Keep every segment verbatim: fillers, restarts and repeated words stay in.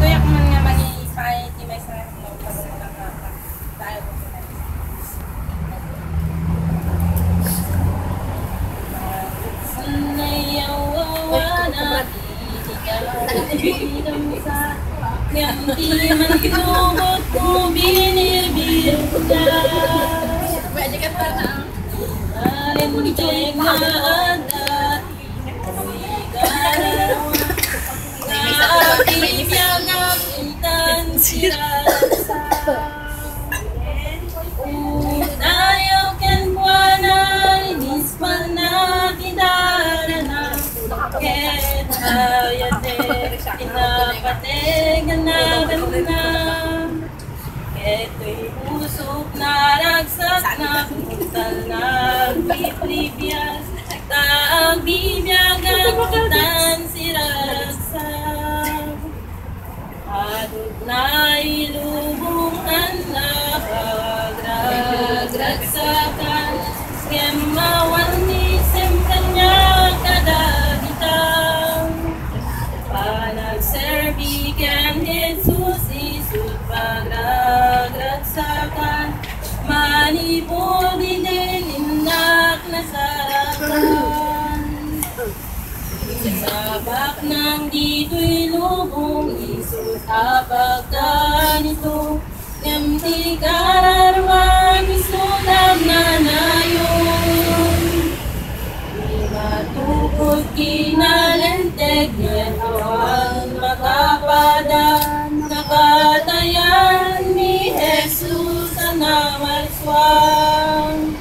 Kuyak man nga manipay ti maysa nga tunggal, tayo. Ngem ti mantugotko, binibirokda. Alinteg nga adda, nabibiag intan siraragsak. Udayo kenkuana, inispanna ti darana, ket ayatek ti napateg a naganna. Daytoy pusok naragsak, napuntal, nagbiblibias, ta agbibiagak itan siraragsak. Aduna ilubong a napagragragsakan, ngem awan ni sentro kadagita. Panagserbi ken Jesus isu't pagragragsakan, manipud idin innak nasarakan. Sabaknang ditoy lubong, isu't a pagkanito, ngem ti kararua, isu't agnanayon. Di matukod kinalinteg, ngem awan makapada, nakatayan ni Jesus a namarsuan.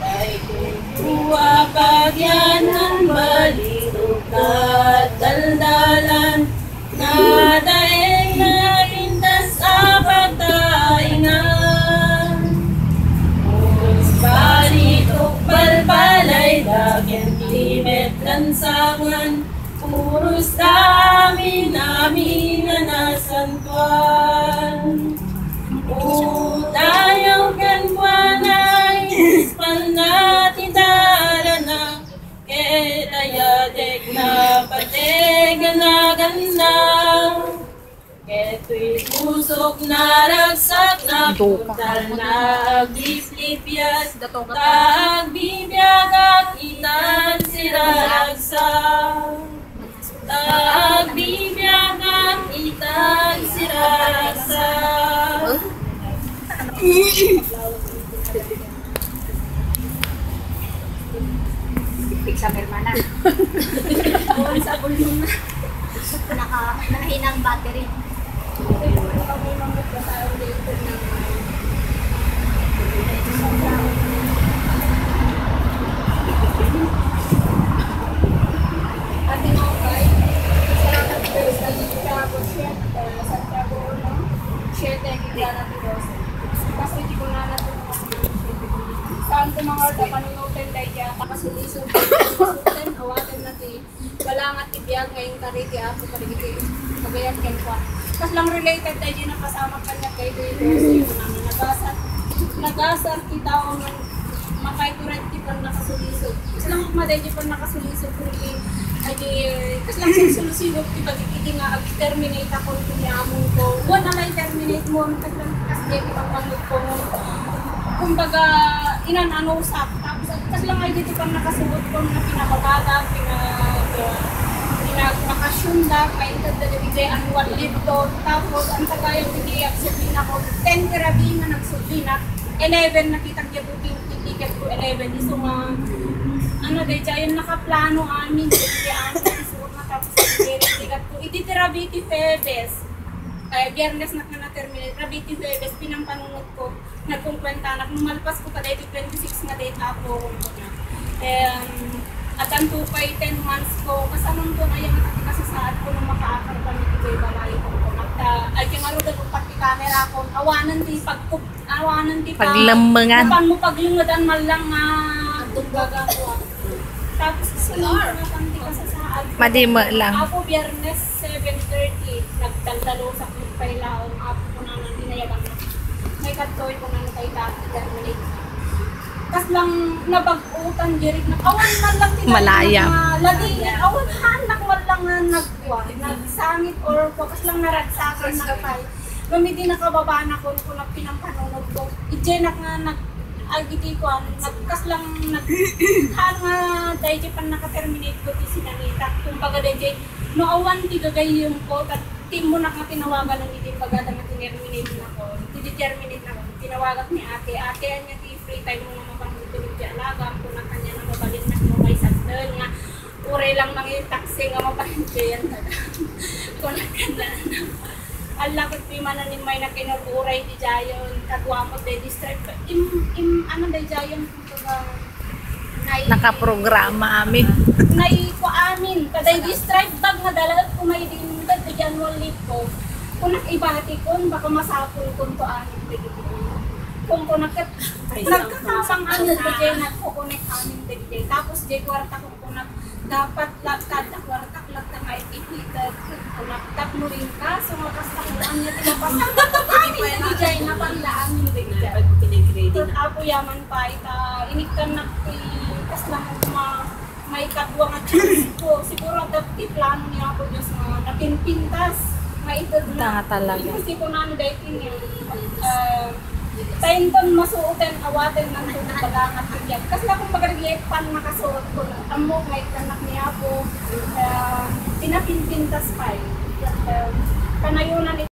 Daytoy a pagyanan, balitok ket daldalan, nadaeng napintas a pagtaengan. Puros balitok balbalayda ken ti met lansangan, puros amin-amin a nasantoan. Udayo kenkuana, inispanna ti darana, ket ayatek napateg a naganna. Daytoy pusok naragsak, napuntal, nagbiblibias, ta agbibiagak itan siraragsak. Ta agbibiagak itan siraragsak. Exam, hermana. Doon sa bulong na. Naka, nakahinang battery. Ate Mokay, salamat po sa Santiago, Santiago uno, siete, Quintana, Tolosa. Kasi di ko na natin. Saan ko mga orda, panunutin, dahil kaya, pakasulisog, pakasulisog, awaten na ti, wala nga ti biag nga inkari ti Apo, kadagiti, kagayat kenkuan. Kas lang related, dahil napasamak kanya, kay Kuya Jose, nagasat, nagasat ti tao nga makaitured ti pannakasulisog. Kas lang madaydi pannakasulisog, kundi, ay, kas lang sulusigog ti pagigidi nga ag-terminate ako ti amon ko. Wala may terminate mo, kas lang, kas di, ti pagpangit ko mo. Kumbaga, inan-anusak. Tapos, kas lang ay dito pang nakasuot ko na pinakabata, pinag-, pinagpakasyonda, kay ito dito, annual leave to. Tapos, ang tagayan, hindi, ang subli na ko, ten grabe nga nagsubli na. Eleven, nakita niya po yung ticket ko, eleven. Iso nga, ano, dahil dyan, nakaplano amin, dahil dyan, ang suot na tapos, ang ticket ko. Hindi, tirabi, ti Pebes. Kaya, Biyernes na ka na-terminate. Rabi, ti Pebes, pinampanunod ko. Nagkungkwenta anak, lumalpas ko pa dahil twenty-six nga date ako. Em, at ang two pay ten months ko, kasanang ko na yung nakasasaad ko nung makaakar kami ti balay ko. At, ah, ay, kaya nga rin, pati camera ko, awanan ti pagkup-, awanan ti pa-, Paglemmengan. Pan mo paglengedan man lang nga, kumbaga ko. Tapos, sa mga pantika sa saag. Madimo lang. Apo, Biyernes, seven thirty, nagdaldalusak, nagpailaw, apo, ko na nang inayagan na. May kadtoy ko na nagkaita, terminate. Kas lang nabag-utan, dirig na, awan man lang tinanong Malaya. Na lagi, awan han, nakwan lang nga nagkuan, nagsangit or kuan, kasla naragsakan na pay. Ngem idi nakababanakon, kunak pinampanunotko. Idiay nak nga nag-, agidi kuan, nagkaslang nag-, haan nga daydiay pannaka-terminate ko ti sinangitak. Kumbaga daydiay, no awan ti gagayyemko, ket timmonak nga tinawaganan iti bagada nga tinerminate nako. Iti terminate nako, tinawagak ni ate, "Ate, ania ti free time mo nga mapanunotko iti alagam?" Kunak kaniana, "Mabalinnak no maisagden nga uray lang mangitaksi nga mapanunotko yan." Kunak kaniana, "Alla, ket di man animay nakinurburay di jayon, kaduamot day district." Im, im, ano day jayon, kumbaga, nay-, nakaprograma amin. Naikua amin, kaday district bag nga dalaet ko may din, ket di annual leave ko. Kunak ibati kon, baka masapul kon to amin, dagiti. Kung kunak ket, nagkakasang amin, dagiti, nagkukunik amin, dagiti. Tapos, di kuwarta ko kunak, dapat la-, kada kuwarta, latta nga ipipitag, kunak, tapno rin ka, so, makasang, ania ti mapasang, amin, dagiti, napandaan, dagiti. Ket apo yaman pay, ta, inikkan na ti, kasla nga kuma-, maikadua nga chance ko. Siguro, adda ti plano ni Apo Dios nga napimpintas, maited na. Tanga talaga. Kasi kung ano, dahil nga, ah, ta inton masuoten, awaten man to, baga nga tigyag. Kasla kung pagarigiet pan makasuot ko, ammo nga ikanak ni Apo, ah, pinapimpintas pay. Ah, kanayonan